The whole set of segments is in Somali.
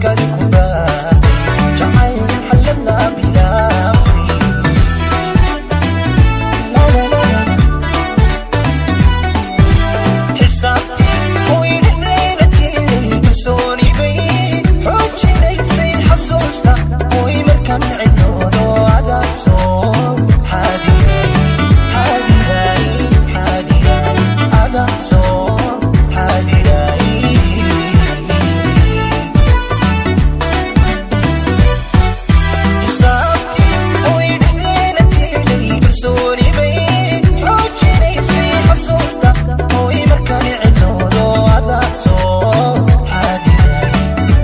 Sheekadi ku baahday jacayl xalana bilaabay. La, la, la, la. Xisaabtii way dhexdeena tiilay, kalsooni bay xoojinaysay xasuusta. Way markaan cidloodo adaa soo xaadiray, xaadiray, xaadiray, adaa soo xaadiray. Xisaabtii way dhexdeena tiilay, kalsooni bay xoojinaysay xasuusta. Way markaan cidloodo adaa soo xaadiray,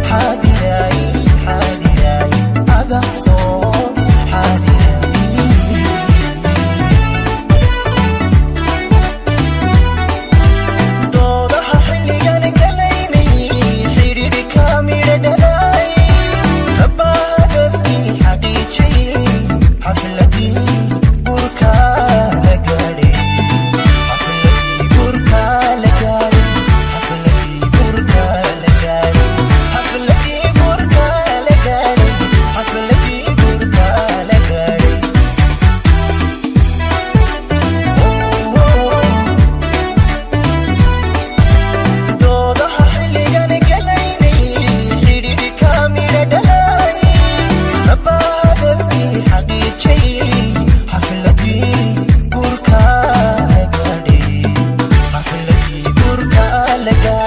xaadiray, xaadiray, adaa soo xaadiray. Doodaha xilligan galaynay, xidhiidhka midha dhalay, rabaa hadafkii xaqiijiyey, xafladii guurka la gaadhay, xafladii guurka la gaadhay, xafladii guurka la gaadhay, xafladii guurka la gaadhay, xafladii guurka la gaadhay. Doodaha xilligan galaynay, xidhiidhka midha dhalay, rabaa hadafkii xaqiijiyey, xafladii guurka la gaadhay, xafladii guurka la gaadhay.